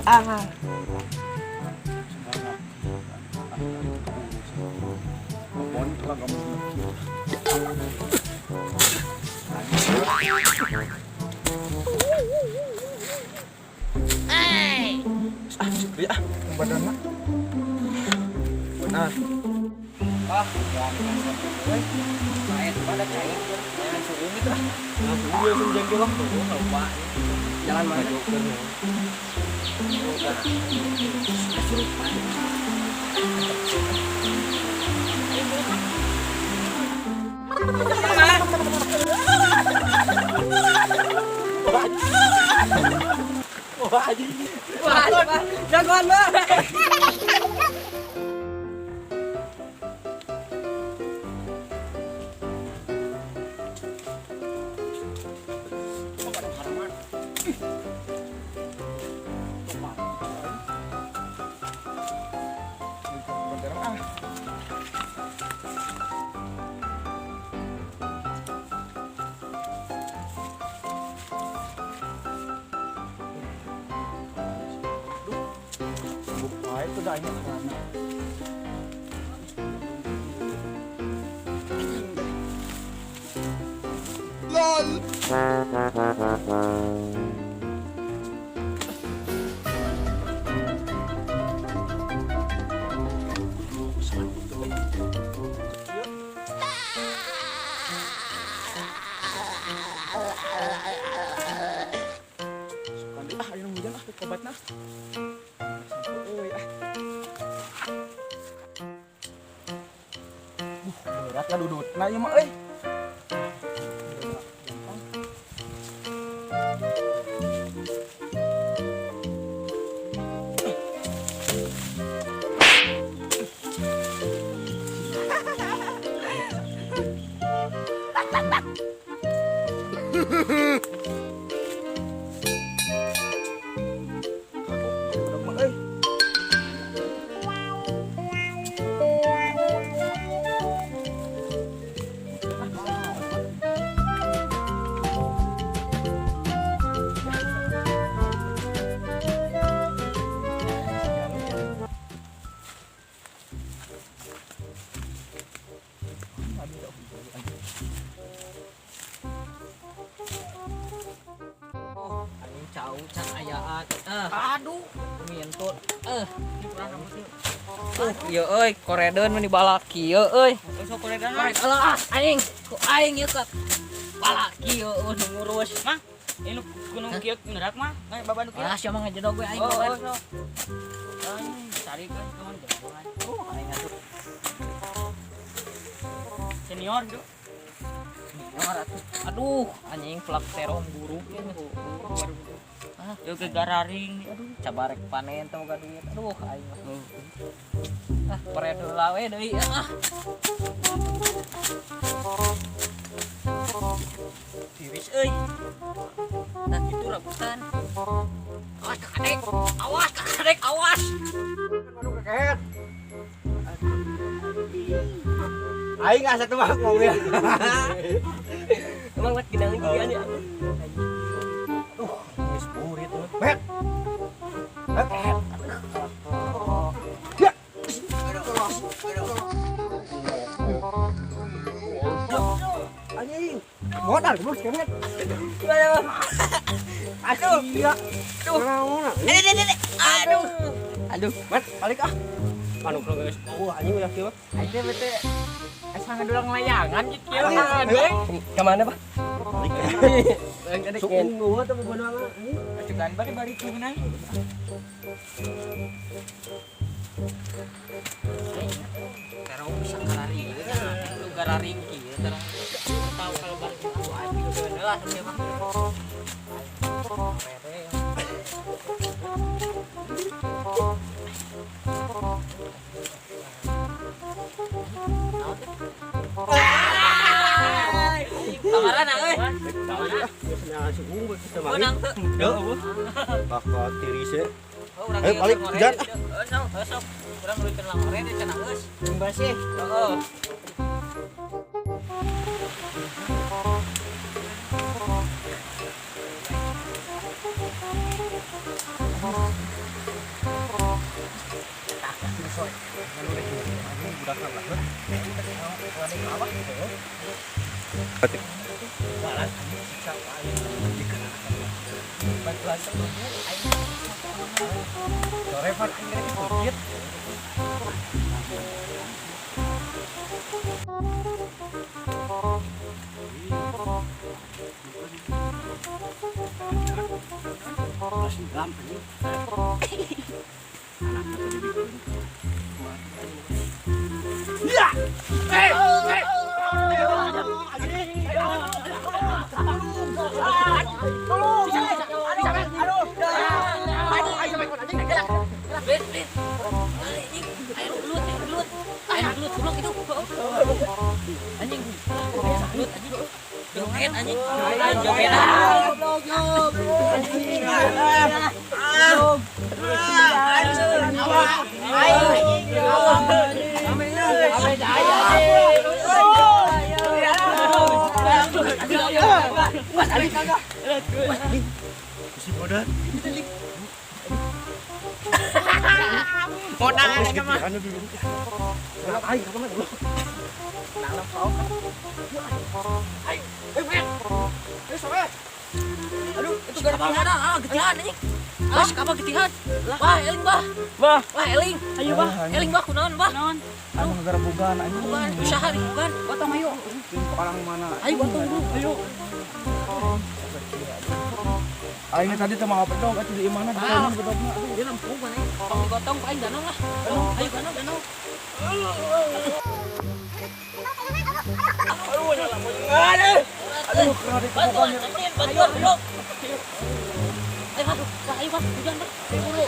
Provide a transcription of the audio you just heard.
Ah. Ah, ya, badanna. Benar. Ah, main pada cair. Jangan suung itu ah. Langsung dia langsung jengkel lah. Lupa. Jalan mana? Joker. Kesurupan. Wah, anjing. Wah, jagoan banget. Ah. Buka itu dah ini karena. LOL. Ah, ayo hujan ah, obatna. Euy ah. Berat lah dudutna ieu mah euy. Budak mah euy. Oh, anjing cau can ayaan. Ah, aduh, ngintut. Eh, ieu euy, koredeun mah dibalaki ieu euy. Sok koredan. Kored eulah ah, anjing. Ku aing ieu ka balaki ieu euy nu ngurus. Mah, ini gunung kieu ngerak mah, nggak baban kieu. Ah, sia mah ngejedog we aing. Oh, baban. oh, sok. Anjing, cari kan kawan jagoan. Oh, aing atuh. Senior gitu. Senior atuh. Aduh, anjing plak terong buruk ieu. Ah, Yuk ke gararing. aduh, cabarek panen teh boga duit. Aduh, aing mah. Ah, kored heula we deui ah. Tiris euy. Nah, itu rambutan. Awas kakadek, awas kakadek, awas. Aduh kekehet. Aing asa tuh mah mobil. Emang buat genang juga nih. Aduh, geus burit mah. Bet. Bet. Ya. Anjing. Modal goblok kemet. Gimana, Bang? Aduh. Iya. Aduh. Aduh. Ini, ini. Aduh. Aduh. Met, balik ah. Manuk lo geus. Oh, anjing udah kieu. Aing teh bete asa ngadulang layangan gitu kieu. Anjing. Kemana, Pak? Balik. Bang, Sukung gua teh bobodohan anjing. Acugan bari bari kunan. Terong bisa karari. Lu gararing kieu terong. Tahu kalau balik itu aing juga lah tapi mah. Kamaran euy. Geus nyahan sukung geus teu Menang teu. Heuh. Bakal tiris e. Oh, urang Ayo, ieu balik, keur hujan. ngore. Heeh, sok, heuh, sok. Urang nuluykeun langore teh cenah geus. Basih. Heeh. Budak lah. Apa? Balas anjing siksa aing. Bantuan aing. Sore pan aing rek bukit. Terus dendam anjing. Anaknya tadi bikin. Ya. Eh, eh. Anjing, gelut anjing. Joget anjing. Joget. Aduh, itu gara gara ah getihan anjing. Ah, apa getihan? Wah, eling bah. Bah. Wah, eling. Ayo bah. Eling bah kunaon bah? Naon? Anu ngagarebugan anjing. Bukan usaha nih, bukan. Gotong ayo. Orang mana? Ayo gotong dulu. Ayo. Aing tadi teh mau bedog atuh di imahna Ah. di bedogna aduh. Dia lempung mana? Tong digotong paling danong lah. Ayo ganong, ganong. Aduh, kena di Bantuan, bantuan, bantuan, belum. Ayo, aduh, ayo, Bang, hujan, Bang. Ayo, buru.